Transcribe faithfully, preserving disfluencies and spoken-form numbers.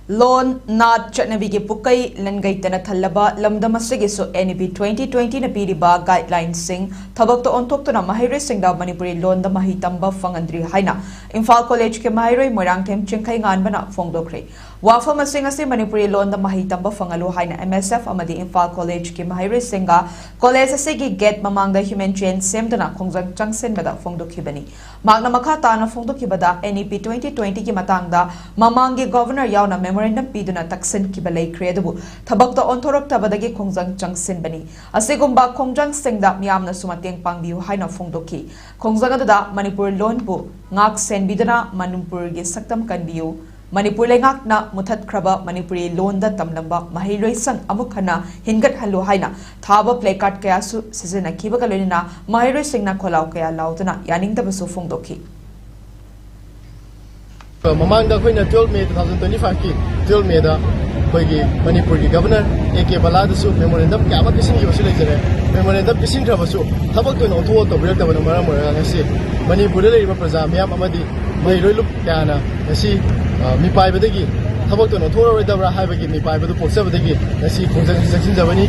ꯂꯣꯟ ꯅꯥꯠ ꯆꯠꯅꯕꯤꯒꯤ ꯄꯨꯀꯩ ꯂꯟꯒꯩꯇꯅ ꯊꯜꯂꯕ ꯂꯝꯗꯝ ꯑꯁꯤꯒꯤꯁꯨ N E P twenty twenty ꯅ ꯄꯤꯔꯤꯕ guideline ꯁꯤꯡ ꯊꯕꯛꯇ ꯑꯣꯟꯊꯣꯛꯇꯨꯅ ꯃꯍꯩꯔꯣꯏꯁꯤꯡꯗ ꯃꯅꯤꯄꯨꯔꯤ ꯂꯣꯟꯗ ꯃꯍꯩ ꯇꯝꯕ ꯐꯪꯍꯟꯗ꯭ꯔꯤ ꯍꯥꯏꯅ ꯏꯝꯐꯥꯜ ꯀꯣꯂꯦꯖꯀꯤ ꯃꯍꯩꯔꯣꯏ ꯃꯣꯏꯔꯥꯡꯊꯦꯝ ꯆꯤꯡꯈꯩꯉꯥꯟꯕꯅ ꯐꯣꯡꯗꯣꯛꯈ꯭ꯔꯦ꯫ ꯋꯥꯐꯝ ꯑꯁꯤꯡ ꯑꯁꯤ ꯃꯅꯤꯄꯨꯔꯤ ꯂꯣꯟꯗ ꯃꯍꯩ ꯇꯝꯕ ꯐꯪꯍꯜꯂꯨ ꯍꯥꯏꯅ M S F ꯑꯃꯗꯤ ꯏꯝꯐꯥꯜ ꯀꯣꯂꯦꯖꯀꯤ ꯃꯍꯩꯔꯣꯏꯁꯤꯡꯒ ꯀꯣꯂꯦꯖ ꯑꯁꯤꯒꯤ ꯒꯦꯠ ꯃꯃꯥꯡꯗ human chain ꯁꯦꯝꯗꯨꯅ ꯈꯣꯡꯖꯪ ꯆꯪꯁꯤꯟꯕꯗ ꯐꯣꯡꯗꯣꯛꯈꯤꯕꯅꯤ꯫ ꯃꯍꯥꯛꯅ ꯃꯈꯥ ꯇꯥꯅ ꯐꯣꯡꯗꯣꯛꯈꯤꯕꯗ N E P twenty twenty ꯒꯤ ꯃꯇꯥꯡꯗ ꯃꯃꯥꯡꯒꯤ ꯒꯣꯚꯔꯅꯔ ꯌꯥꯎꯅ memorandum ꯄꯤꯗꯨꯅ ꯇꯛꯁꯤꯟꯈꯤꯕ ꯂꯩꯈ꯭ꯔꯦ, ꯑꯗꯨꯕꯨ ꯊꯕꯛꯇ ꯑꯣꯟꯊꯣꯔꯛꯇꯕꯗꯒꯤ ꯈꯣꯡꯖꯪ ꯆꯪꯁꯤꯟꯕꯅꯤ꯫ ꯑꯁꯤꯒꯨꯝꯕ ꯈꯣꯡꯖꯪꯁꯤꯡꯗ ꯃꯤꯌꯥꯝꯅꯁꯨ ꯃꯇꯦꯡ ꯄꯥꯡꯕꯤꯌꯨ ꯍꯥꯏꯅ ꯐꯣꯡꯗꯣꯛꯈꯤ꯫ ꯈꯣꯡꯖꯪ ꯑꯗꯨꯗ ꯃꯅꯤꯄꯨꯔ ꯂꯣꯟꯕꯨ ꯉꯥꯛ ꯁꯦꯟꯕꯤꯗꯨꯅ ꯃꯅꯤꯄꯨꯔꯒꯤ ꯁꯛꯇꯝ ꯀꯟꯕꯤꯌꯨ, ꯃꯅꯤꯄꯨꯔ ꯂꯩꯉꯥꯛꯅ ꯃꯨꯊꯠꯈ꯭ꯔꯕ ꯃꯅꯤꯄꯨꯔꯤ ꯂꯣꯟꯗ ꯇꯝꯂꯝꯕ ꯃꯍꯩꯂꯣꯏꯁꯪ ꯑꯃꯨꯛ ꯍꯟꯅ ꯍꯤꯡꯒꯠꯍꯜꯂꯨ ꯍꯥꯏꯅ ꯊꯥꯕ placard ꯀꯌꯥꯁꯨ ꯁꯤꯖꯤꯟꯅꯈꯤꯕꯒ ꯂꯣꯏꯅꯅ ꯃꯍꯩꯔꯣꯏꯁꯤꯡꯅ ꯈꯣꯜꯂꯥꯎ ꯀꯌꯥ ꯂꯥꯎꯗꯨꯅ ꯌꯥꯅꯤꯡꯗꯕꯁꯨ ꯐꯣꯡꯗꯣꯛꯈꯤ꯫ ꯃꯃꯥꯡꯗ ꯑꯩꯈꯣꯏꯅ twelve May two thousand twenty five ꯀꯤ twelve May ꯗ ꯑꯩꯈꯣꯏꯒꯤ ꯃꯅꯤꯄꯨꯔꯒꯤ ꯒꯚꯔꯅꯔ A K ꯕꯂꯥꯗꯁꯨ memorandum ꯀꯌꯥ ꯑꯃ ꯄꯤꯁꯤꯟꯈꯤꯕꯁꯨ ꯂꯩꯖꯔꯦ꯫ Memorandum ꯄꯤꯁꯤꯟꯈ꯭ꯔꯕꯁꯨ ꯊꯕꯛꯇ ꯑꯣꯏꯅ ꯑꯣꯟꯊꯣꯛꯑ ꯇꯧꯕꯤꯔꯛꯇꯕꯅ ꯃꯔꯝ ꯑꯣꯏꯔꯒ ꯉꯁꯤ ꯃꯅꯤꯄꯨꯔꯗ ꯂꯩꯔꯤꯕ ꯄ꯭ꯔꯖꯥ ꯃꯤꯌꯥꯝ ꯑꯃꯗꯤ ꯃꯍꯩꯔꯣꯏ ꯂꯨꯞ ꯀꯌꯥꯅ ꯉꯁꯤ, ꯑ, ꯃꯤꯄꯥꯏꯕꯗꯒꯤ ꯊꯕꯛꯇ ꯑꯣꯏꯅ ꯑꯣꯟꯊꯣꯛꯑꯔꯣꯏꯗꯕ꯭ꯔꯥ ꯍꯥꯏꯕꯒꯤ ꯃꯤꯄꯥꯏꯕꯗꯨ ꯄꯣꯛꯆꯕꯗꯒꯤ ꯉꯁꯤ ꯈꯣꯡꯖꯪ ꯑꯁꯤ ꯆꯪꯁꯤꯟꯖꯕꯅꯤ꯫